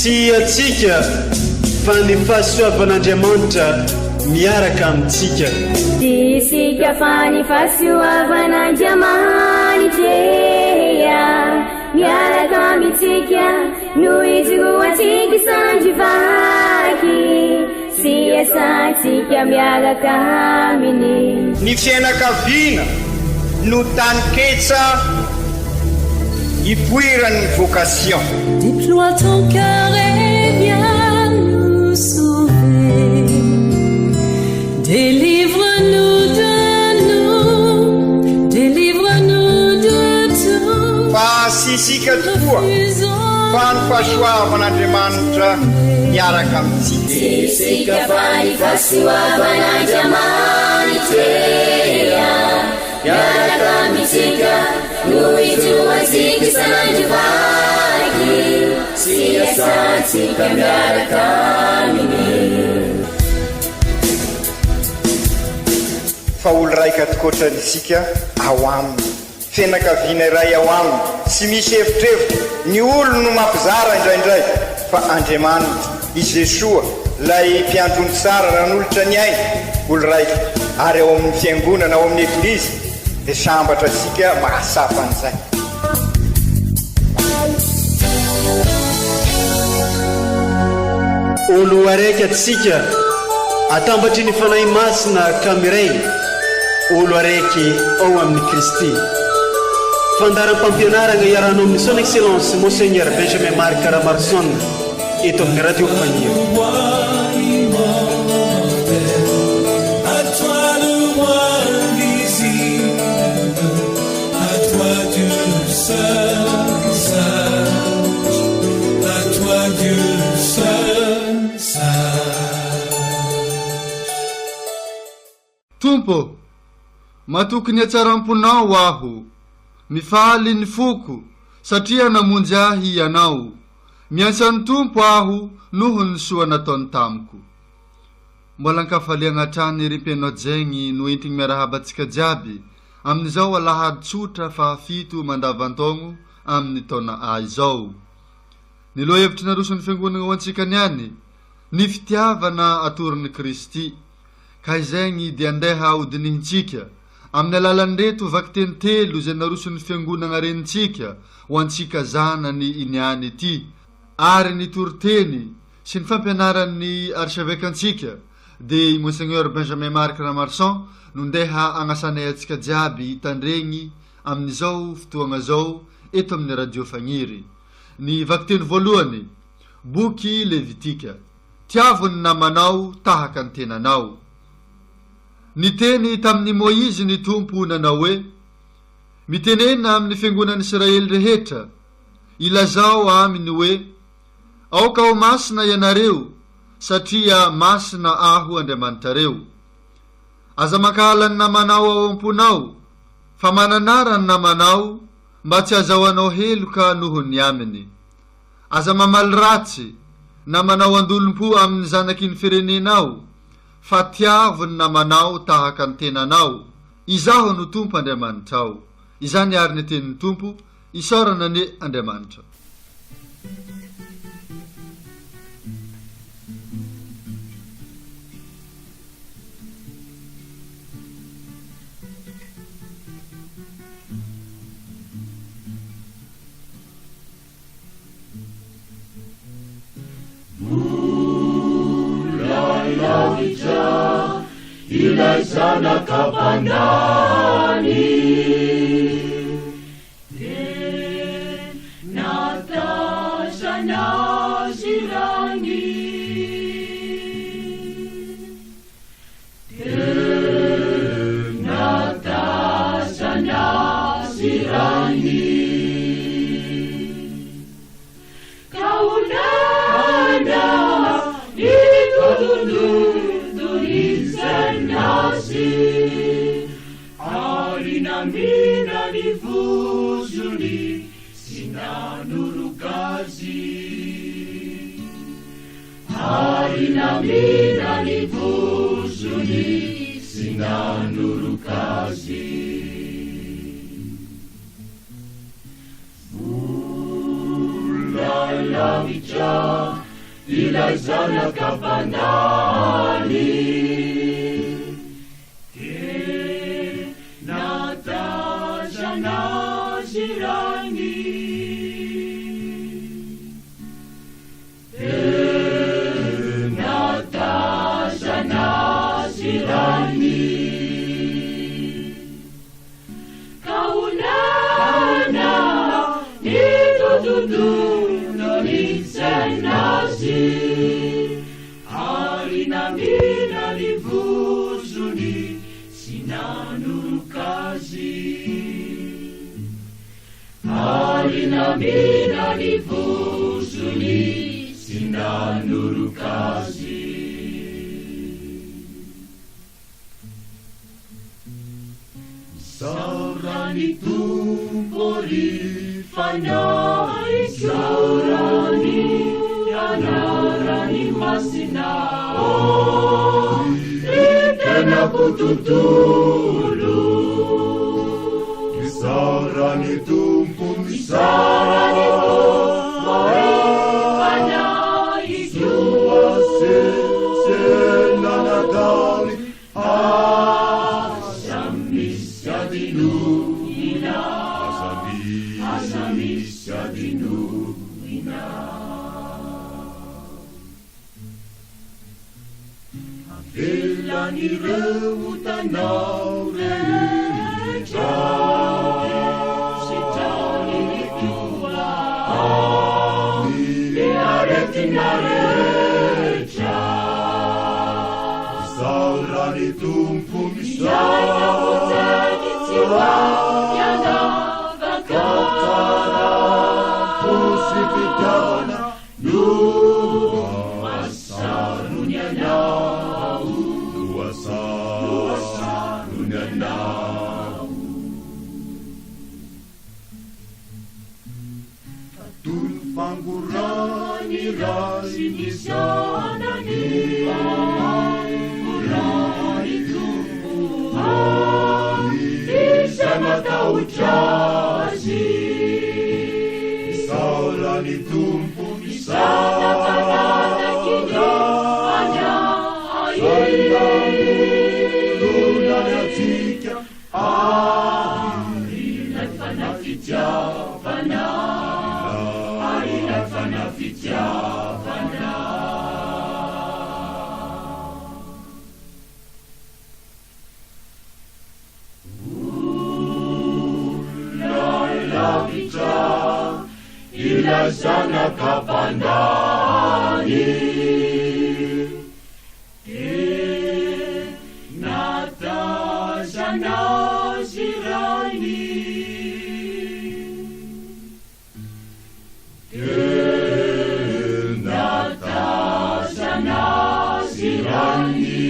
Tsy antsika fa ny fahasoavan'Andriamanitra miaraka amintsika. Tsy isika fa ny fahasoavan'Andriamanitra miaraka amintsika no ijoroantsika sandry vaky sy iasantsika miaraka aminy. Ny fiainakaviana no taninketsa ipoiran'ny vocation. Déploie ton cœur et viens nous sauver. Délivre-nous de nous, délivre-nous de tout. Fa tsy isika tokoa fa ny fahasoavan'Andriamanitra miaraka amintsika. Tsy isika fa ny fahasoavan'Andriamanitra miaraka amintsika no ijoroantsika isan'andro vaky sy iasantsika miaraka aminy. Fa olo raika tokoatrany isika ao aminy. Fianakaviana iray ao aminy, tsy misy evitrevitra, ny olony no mampizara indraindray, fa Andriamanitra, i Jesoa, ilay mpiandry ondry tsara nanolotra ny ainy, olo raika, ary ao amin'ny Fiangonana, ao amin'ny Eglizy, dia sambatra isika mahatsapa an'izay. Olo araiky atsika atambatry ny Fanahy Masina ka miray olo araiky ao amin'i Kristy. Fandaharam-pampianaragna iarahanao amin'ny Son Excellence Monseigneur Benjamin Marc Ramaroson eto amin'ny Radio Faniry. Tompo ô, matoky ny hatsaram-ponao aho. Mifaly ny foko, satria namonjy ahy Ianao. Miantsa ny Tompo aho noho ny soa nataony tamiko. Mbola an-kafaliagna hatrany ry mpihaino hajaigny no entigny miarahaba antsika jiaby amin'izao alahady tsotra fahafito mandavan-taogno amin'ny taona A izao. Ny lohahevitry naroson'ny Fiangonagna ho antsika niany, ny fitiavana atoron'i Kristy. Ka izegny dia andeha hodinihintsika amin'ny alalan'ireto vakiteny telo izay naroson'ny Fiangonagna renintsika ho antsika zanany iniany ity, ary ny toriteny sy ny fampianaran'ny Archeveque-ntsika, dia i Monseigneur Benjamin Marc Ramarson no ndeha agnasanay antsika jiaby hitandregny amin'izao fotoagna zao eto amin'ny Radio Fagniry. Ny vakiteny voalohany, Boky Levitika, Tiavo ny namanao tahaka ny tenanao. Niteny tamin'i Môizy ny Tompo nanao hoe, Mitenena amin'ny fiangonan'Israely rehetra, ilazao aminy hoe, Aoka ho masina ianareo, satria masina Aho Andriamanitrareo. Aza mankahala ny namanao ao am-ponao, fa mananara ny namanao mba tsy hazahoanao heloka noho ny aminy. Aza mamaly ratsy na manao andolom-po amin'ny zanaky ny firenenao, fa tiavo ny namanao tahaka ny tenanao. Izaho no Tompo Andriamanitrao. Izany àry ny tenin'ny Tompo, isaorana anie Andriamanitra. Vola ilay zanaka mpandany. Dia natazana azy rany. Dia natazana azy rany. Ka onena ny totototoizana azy. Ary namina ny vozony sy nanoroka azy. Ary namina ny vozony sy nanoroka azy. Vola lavitra. Ilay zanaka mpandany. Dia nahatazana azy rainy. Dia nahatazana azy rainy. Ka honena nidodododo nitsena azy, ary namina ny vozony sy nanoroka azy. Ary namina ny vozony sy nanoroka azy. Misaora ny Tompo ry fanahiko. Misaora ny anarany masina. Oh, ry tenako tontolo. Misaora ny Tompo, Misaora ny Tompo ry fanahiko. Aza misy adinoina, aza misy adinoina. Avelan'ireo otanao rehetra, sitraniny koa ny aretina rehetra. Misaora ny Tompo, Misaina fotsiny tsy ho mianavaka. Fo sy fitiavana no asarony anao, no asarony anao. Toy ny fangorany Ray ny Zanany, fangorany Tompo, izay matahotra Azy. Misaora ny Tompo, Zanaka zanaky ny Fanahy. Namorona antsika, Ary ilay Fanahy fitiavana, ary ilay Fanahy fitiavana. Olona lavitra ilay zanaka mpandany. Dia nahatazana azy rainy. Dia nahatazana azy rainy.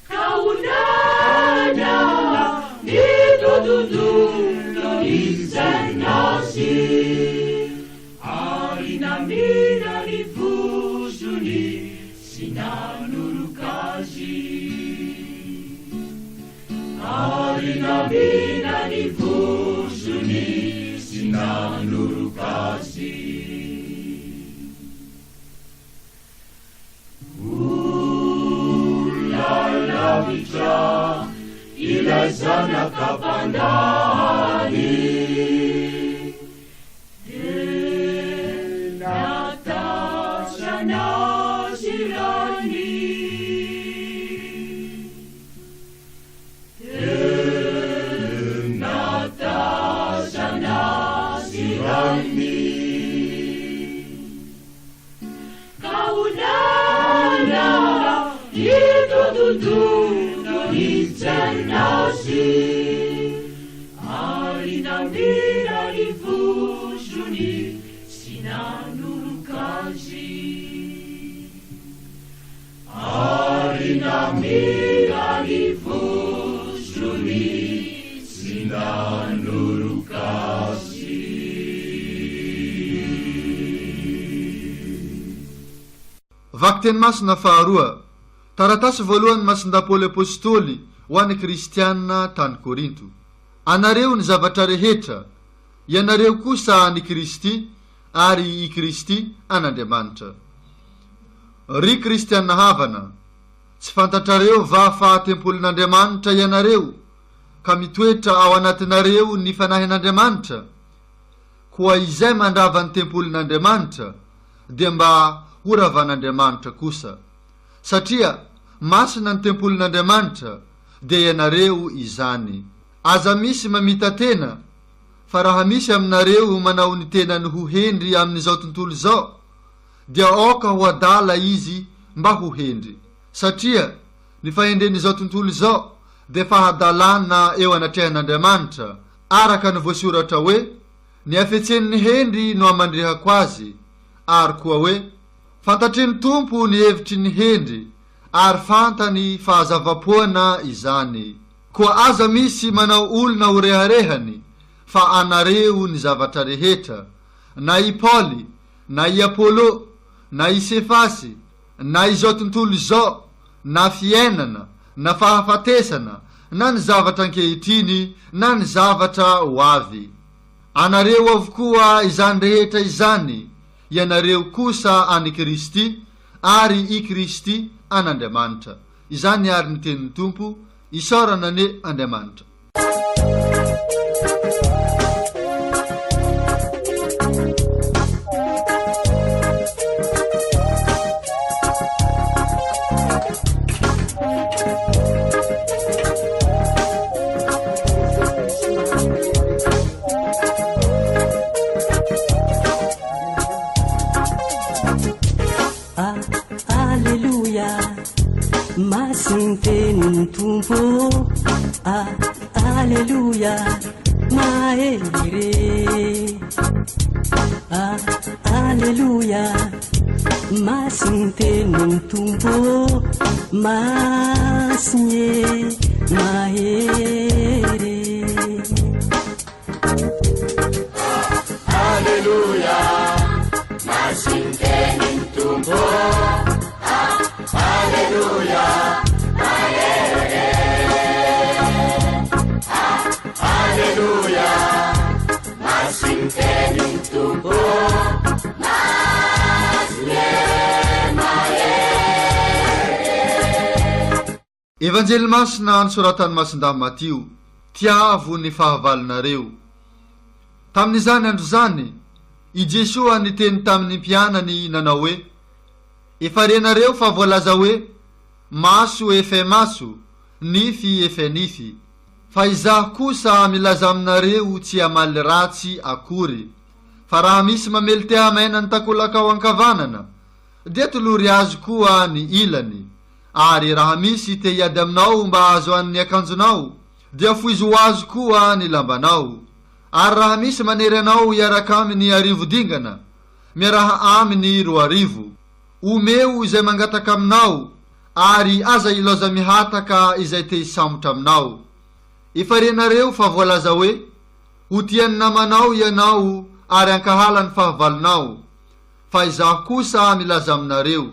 Ka honena nidodododo nitsena azy, ary namina ny vozony sy nanoroka azy. Ary namina ny vozony sy nanoroka azy. Olona lavitra ilay zanaka mpandany. Dia nahatazana azy rainy. Dia nahatazana azy rainy. Ka honena nidodododo nitsena azy, ary namira ny vozony sy nanoroka azy. Ary namira ny vozony sy nanoroka azy. Vakiteny masina faharoa, Taratasy voalohan'i Masindahy Paoly Apostoly ho an'ny Kristiana tany Korinto. Anareo ny zavatra rehetra, ianareo kosa an'i Kristy, ary i Kristy an'Andriamanitra. Ry kristiana havana, tsy fantatrareo va fa tempolin'Andriamanitra ianareo, ka mitoetra ao anatinareo ny Fanahin'Andriamanitra? Koa izay mandrava ny tempolin'Andriamanitra dia mba horavan'Andriamanitra kosa. Satria masina ny tempolin'Andriamanitra, dia ianareo izany. Aza misy mamita-tena, fa raha misy aminareo manao ny tenany ho hendry amin'izao tontolo izao, dia aoka ho adala izy mba ho hendry. Satria ny fahendren'izao tontolo izao dia fahadalana eo anatrehan'Andriamanitra, araka ny voasoratra hoe, Ny hafetsen'ny hendry no amandrihako azy, ary koa hoe, Fantatry ny Tompo ny hevitry ny hendry, ary fantany fa zava-poana izany. Koa aza misy manao olona ho reharehany, fa anareo ny zavatra rehetra, na i Paoly, na i Apolo, na i Sefasy, na izao tontolo izao, na fiainana, na fahafatesana, na ny zavatra ankehitriny, na ny zavatra ho avy. Anareo avokoa izany rehetra izany, ianareo kosa an'i Kristy, ary i Kristy an'Andriamanitra. Izany àry ny tenin'ny Tompo, isaorana anie Andriamanitra. Aleloia, masiny tenin'ny Tompo. Ah, aleloia, mahery re. Ah, aleloia, masiny tenin'ny Tompo. Masiny e, mahery. Aleloia, masin'ny tenin'ny Tompo. Aleloia, mahery. Aleloia, masin'ny tenin'ny Tompo. Masiny mahery. Evanjely Masina nosoratan'i Masindahy Matio, Tiavo ny fahavalonareo. Tamin'izany andro izany, i Jesoa niteny tamin'ny mpianany nanao hoe, Efa renareo fa voalaza hoe, Maso efe maso, nify efe nify. Fa izaho kosa milaza aminareo tsy hamaly ratsy akory. Fa raha misy mamely tehamaina ny takolakao ankavanana, dia tolory azy koa ny ilany. Ary raha misy te hiady aminao mba hahazoany ny akanjonao, dia foizo ho azy koa ny lambanao. Ary raha misy manery anao hiaraka aminy arivo dingana, miaraha aminy 2000. Omeo izay mangataka aminao, ary aza ilaoza mihataka izay te hisambotra aminao. Efa renareo fa voalaza hoe, Ho tia ny namanao ianao ary hankahala ny fahavalonao. Fa izaho kosa milaza aminareo,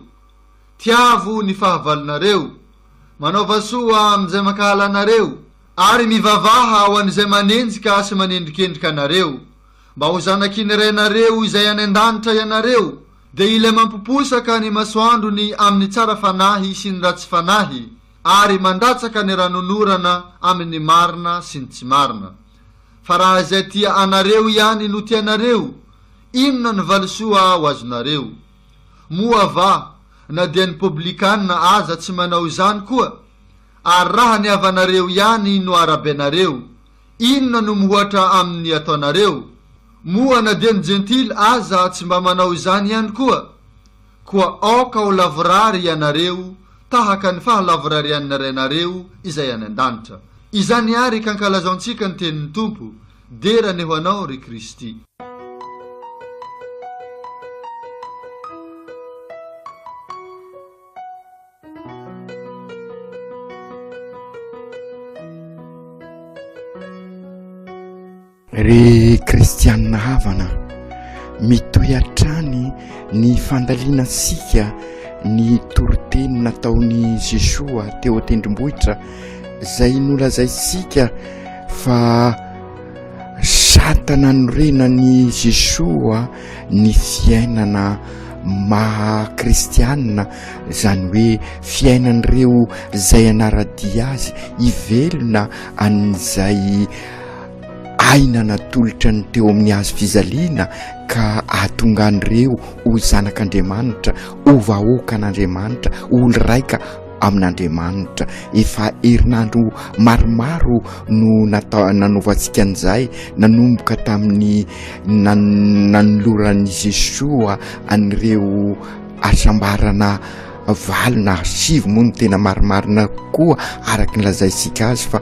Tiavo ny fahavalonareo, manaova soa amin'izay mankahala anareo, ary mivavaha ho an'izay manenjika sy manendrikendrika anareo, mba ho zanaky ny Rainareo izay any an-danitra ianareo, dia ilay mampiposaka ny masoandrony amin'ny tsara fanahy sy ny ratsy fanahy, ary mandatsaka ny ranonorana amin'ny marina sy ny tsy marina. Fa raha izay tia anareo ihany no tianareo, inona ny valisoa ho azonareo? Moa va na dia ny poblikana aza tsy manao izany koa? Ary raha ny havanareo ihany no arabenareo, inona no mihoatra amin'ny ataonareo? Moa na dia ny jentily aza tsy mba manao izany ihany koa? Koa aoka ho lavorary ianareo tahaka ny fahalavorarian'ny Rainareo izay any an-danitra. Izany àry ka ankalazaontsika ny tenin'ny Tompo, Dera anie ho Anao, ry Kristy. Ry kristianina havana, mitohy hatrany ny fandalinantsika ny toriteny nataon'i Jesoa teo an-tendrombohitra izay nolazaintsika fa. Sata nanorenan'i Jesoa ny fiainana maha kristianina, izany hoe fiainan'ireo izay hanara-dia azy hivelona an'izay aina natolotra ny teo amin'ny hazo fijaliana ka hahatonga an'ireo ho zanak'Andriamanitra, ho vahoakan'Andriamanitra, ho olo-raika amin'Andriamanitra. Efa herinandro maromaro no natao nanaovantsika an'izay, nanomboka tamin'ny nanoloran'i Jesoa an'ireo hasambarana valo na sivy moa no tena marimarina kokoa araka ny lazaintsika azy fa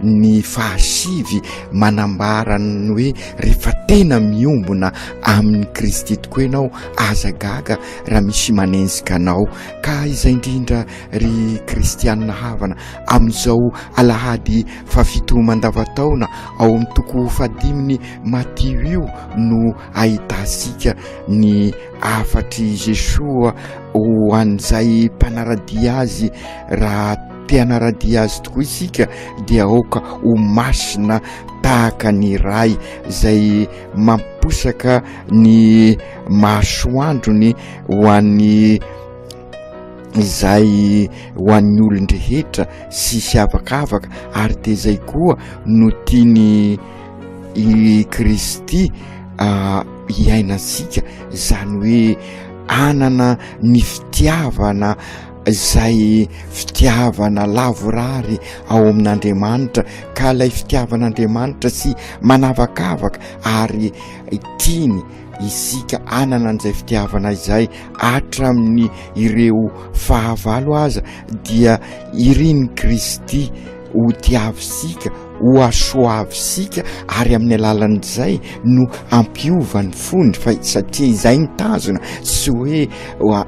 ny fahasivy manambara ny hoe rehefa tena miombona amin'i Kristy tokoa ianao, aza gaga raha misy manenjika anao. Ka izay indrindra ry kristianina havana, amin'izao alahady fahafito mandavataona ao amin'ny toko fahadimin'ny Matio io no ahitantsika ny hafatr'i Jesoa ho an'izay mpanara-dia azy. Raha te hanara-dia azy tokoa isika dia aoka ho masina tahaka ny Ray izay mamposaka ny masoandrony ho an'ny izay ho an'ny olon-drehetra sy sy avakavaka ary dia izay koa no tiany i Kristy hiainantsika, izany hoe hanana ny fitiavana izay fitiavana lavorary ao amin'Andriamanitra ka ilay fitiavan'Andriamanitra sy manavakavaka ary tiany isika hanana an'izay fitiavana izay hatramin'ny ireo fahavalo aza dia irin'i Kristy ho tiavintsika, ho hasoavintsika ary amin'ny alalan'izay no hampiova ny fony fa satria izay ny tanjona tsy hoe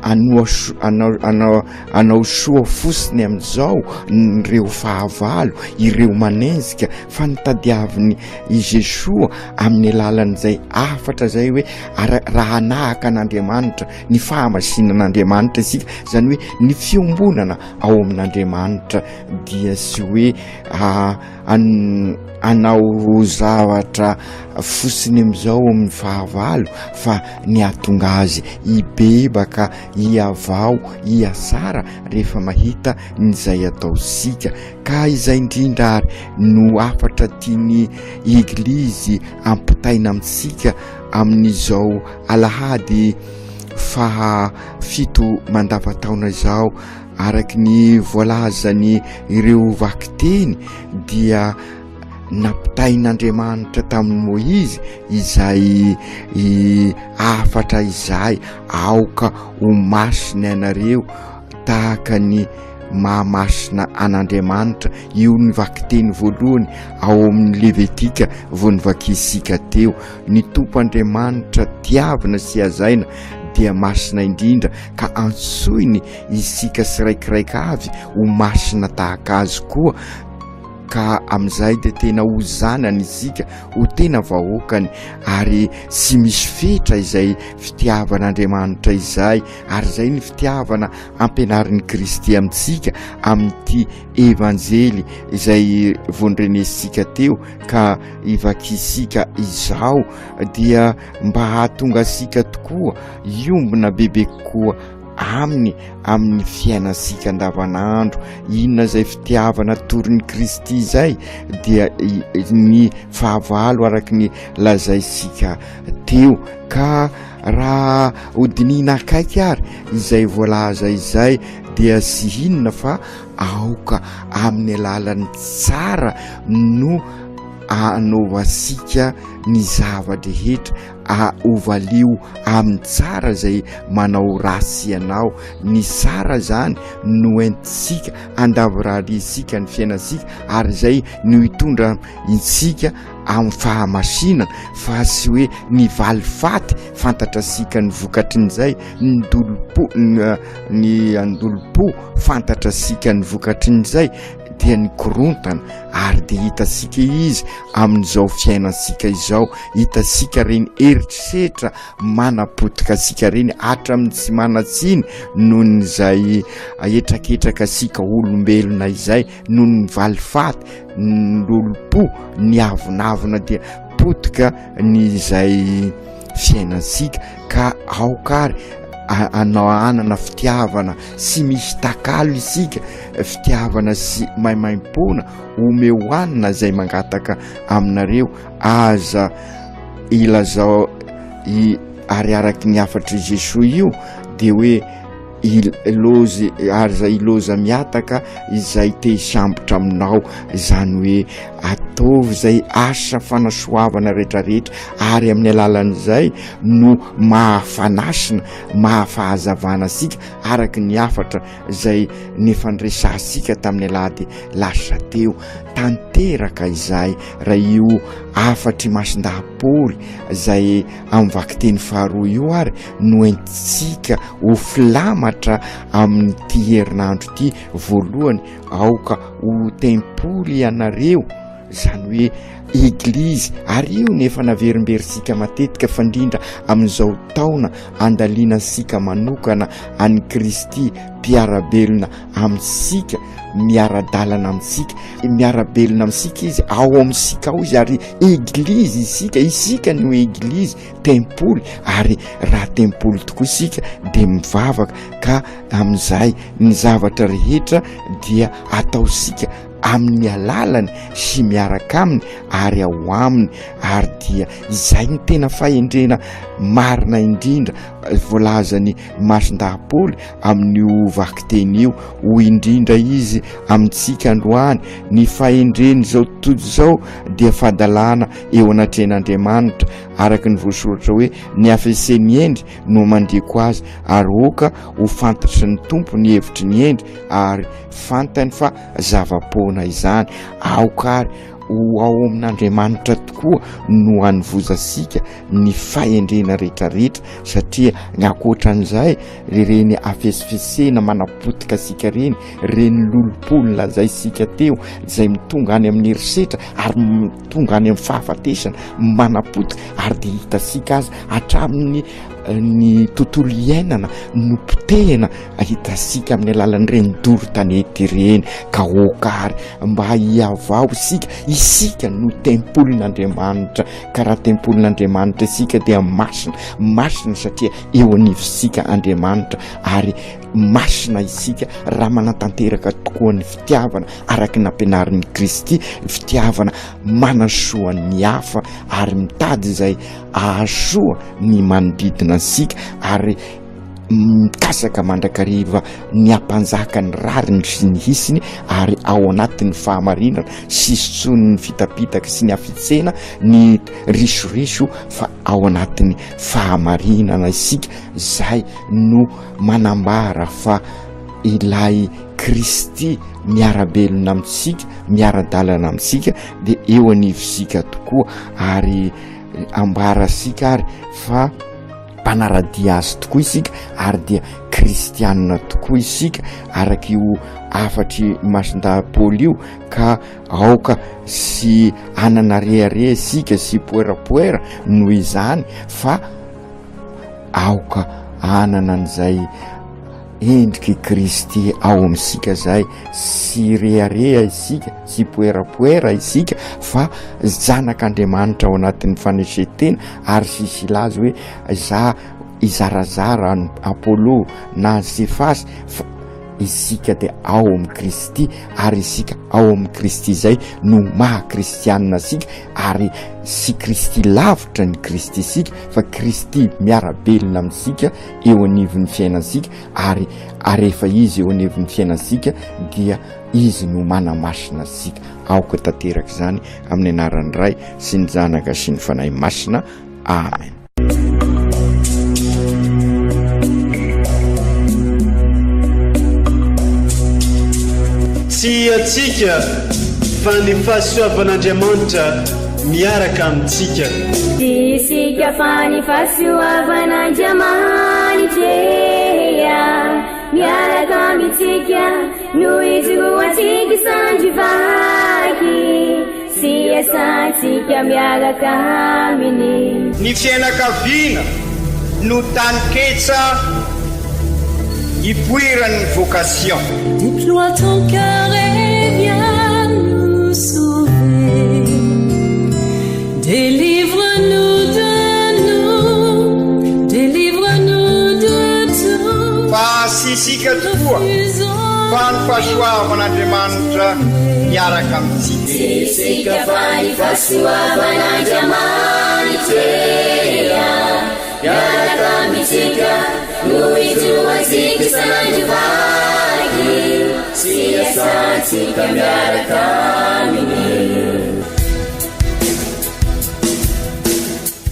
hanoa hanao hanao hanao soa fotsiny amin'izao ireo fahavalo, ireo manenjika fa ny tadiavin'i Jesoa amin'ny alalan'izay hafatra izay hoe raha hanahaka an'Andriamanitra, ny fahamasinan'Andriamanitra isika, izany hoe ny fiombonana ao amin'Andriamanitra dia tsy hoe hanao zavatra fotsiny amin'izao amin'ny fahavalo fa ny hahatonga azy hibebaka, hihavao, hihatsara rehefa mahita ny izay ataontsika. Ka izay indrindra ary no hafatra tian'ny Eglizy ampitaina amintsika amin'izao alahady faha fito mandavataona izao. Araka ny voalazany ireo vakiteny dia nampitain'Andriamanitra tamin'i Moizy izay hafatra izay, aoka ho masina ianareo tahaka ny maha-masina an'Andriamanitra. Io ny vakiteny voalohany ao amin'ny Levitika vao novakintsika teo. Ny Tompo Andriamanitra tiavina sy hazaina dia masina indrindra ka antsoiny isika tsiraikiraika avy ho masina tahaka Azy koa, ka amin'izay dia tena ho zanany isika, ho tena vahoakany, ary tsy misy fetra izay fitiavan'Andriamanitra izay, ary izay ny fitiavana ampianarin'i Kristy amintsika amin'ity Evanjely izay vao norenesintsika teo ka ivakintsika izao, dia mba hahatonga antsika tokoa hiombona bebe kokoa Aminy amin'ny fiainantsika andavanandro. Inona izay fitiavana torin'i Kristy izay? Dia ny fahavalo araka ny lazaintsika teo. Ka raha hodinihina akaiky ary izay voalaza izay dia tsy inona fa aoka amin'ny alalan'ny tsara no anaovantsika ny zava-drehetra, a hovalio amin'ny tsara izay manao ratsy anao. Ny tsara izany no entintsika handavorariantsika ny fiainantsika ary izay no hitondra antsika amin'ny fahamasinana fa tsy hoe ny valifaty fantatrasika ny vokatrin'izay, ny dolom-po, ny andolom-po fantatrasika ny vokatrin'izay dia ny korontana ary dia hitantsika izy amin'izao fiainantsika izao. Hitantsika ireny herisetra manapotika antsika ireny hatramin'ny tsy manan-tsiny noho ny izay hetraketraka antsika olombelona izay, noho ny valifaty, ny lolompo, ny avonavona dia. manapotika ny izay fiainantsika ka aoka ary anao hanana fitiavana sy misy takalo isika, fitiavana sy maimaimpoana omeo hanina izay mangataka aminareo, aza ilazao i ary araky ny hafatr'i Jesoa io dia hoe Ilozy ary izay iloza mihataka izay te hisambotra aminao, izany hoe ataovy izay asa fanasoavana rehetrarehetra ary amin'ny alalan'izay no mahafanasina, mahafahazavana antsika araka ny hafatra izay nifandresantsika tamin'ny alahady lasa teo. Tanteraka izay raha io hafatr'i Masindahy Paoly izay amin'ny vakiteny faharoa io ary no entintsika ho filamatra amin'ity herinandro ity. Voalohany, aoka ho tempoly ianareo, izany hoe eglizy, ary io no efa naverimberintsika matetika fa indrindra amin'izao taona andalinantsika manokana an'i Kristy mpiara-belona amintsika, miara-dalana amintsika, miara-belona amintsika izy, ao amintsika ao izy ary eglizy isika, isika no eglizy, tempoly, ary raha tempoly tokoa isika dia mivavaka ka amin'izay ny zavatra rehetra dia ataosika amin'ny alalany sy miaraka aminy ary ao aminy, ary dia izay ny tena fahendrena marina indrindra voalazan'i Masindahy Paoly amin'io vakiteny io, hoy indrindra izy amintsika androany, ny fahendren'izao tontolo izao dia fadalana eo anatrehan'Andriamanitra, araka ny voasoratra hoe, ny hafetsen'ny hendry no mandiko azy, ary aoka ho fantatry ny Tompo ny hevitry ny hendry, ary fantany fa zava-poana izany. Aoka ary ho ao amin'Andriamanitra tokoa no hanovozantsika ny fahendrena rehetrarehetra satria ny ankoatran'izay ireny hafesifesena manapotika antsika ireny, ireny lolompo nolazaintsika teo izay mitonga any amin'ny herisetra ary tonga any amin'ny fahafatesana manapotika ary dia hitantsika aza hatramin'ny ny tontolo iainana no potehina hitantsika amin'ny alalan'ireny doro tanety ireny ka aoka ary mba hihavao isika, isika no tempolin'Andriamanitra Ka raha tempolin'Andriamanitra isika dia masina, masina satria eo anivontsika Andriamanitra ary masina isika raha manatanteraka tokoa ny fitiavana araka ny nampianarin'i Kristy, fitiavana manasoa ny hafa ary mitady izay ahasoa ny manodidina antsika ary mikasaka mandrakariva ny hampanjaka ny rariny sy ny hisiny ary ao anatin'ny fahamarinana sy intsony ny fitapitaka sy ny hafetsena ny risoriso fa ao anatin'ny fahamarinana isika izay no manambara fa ilay Kristy miara-belona amintsika miara-dalana amintsika dia eo anivontsika tokoa ary ambarasika ary fa mpanara-dia azy tokoa isika ary dia kristianina tokoa isika araka io hafatry Masindahy Paoly io ka aoka sy hanana rehareha isika sy poerapoera noho izany fa aoka hanana an'izay endrik'i Kristy ao amintsika izay sy rehareha isika sy poerapoera isika fa zanak'Andriamanitra ao anatin'ny fanesetena ary sy hilaza hoe za hizarazara an'i Apollo na Sefasy fa isika dia ao amin'i Kristy ary isika ao amin'i Kristy izay no maha kristianina antsika ary sy Kristy lavitra ny Kristy isika fa Kristy miara-belona amintsika eo anivon'ny fiainantsika ary ary rehefa Izy eo anivon'ny fiainantsika dia Izy no manamasina antsika. Aoka tanteraka izany amin'ny anaran'ny Ray sy ny Zanaka sy ny Fanahy Masina. Amen. Tsy antsika fa ny fahasoavan'Andriamanitra miaraka amintsika. Tsy isika fa ny fahasoavan'Andriamanitra miaraka amintsika no ijoroantsika sandry vaky sy iasantsika miaraka aminy. Ny fiainakaviana no taninketsa ipoiran'ny vocation. Déploie ton cœur et viens nous sauver. Délivre-nous. Andriamanitra miaraka amintsika. Tsy isika fa ny fahasoavan'Andriamanitra miaraka amintsika no ijoroantsika isan'andro vaky sy iasantsika miaraka aminy.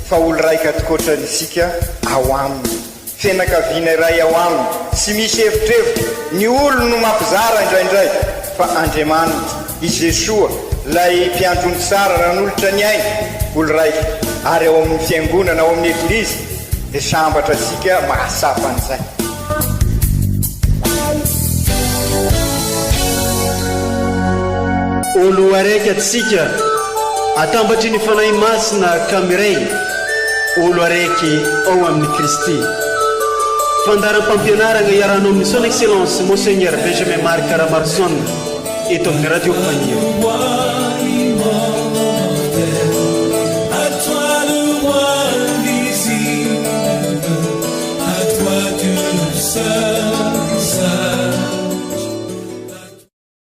Fa olo raika tokoatrany isika ao aminy. Fianakaviana iray ao aminy, tsy misy evitrevitra, ny olony no mampizara indraindray, fa Andriamanitra, i Jesoa, ilay mpiandry ondry tsara nanolotra ny ainy, olo raika, ary ao amin'ny fiangonana, ao amin'ny Eglizy, dia sambatra isika mahatsapa an'izay. Olo araiky atsika atambatry ny Fanahy Masina ka miray olo araiky ao amin'i Kristy. Fandaharam-pampianaragna iarahanao amin'ny Son Excellence Monseigneur Benjamin Marc Ramaroson eto amin'ny Radio Faniry.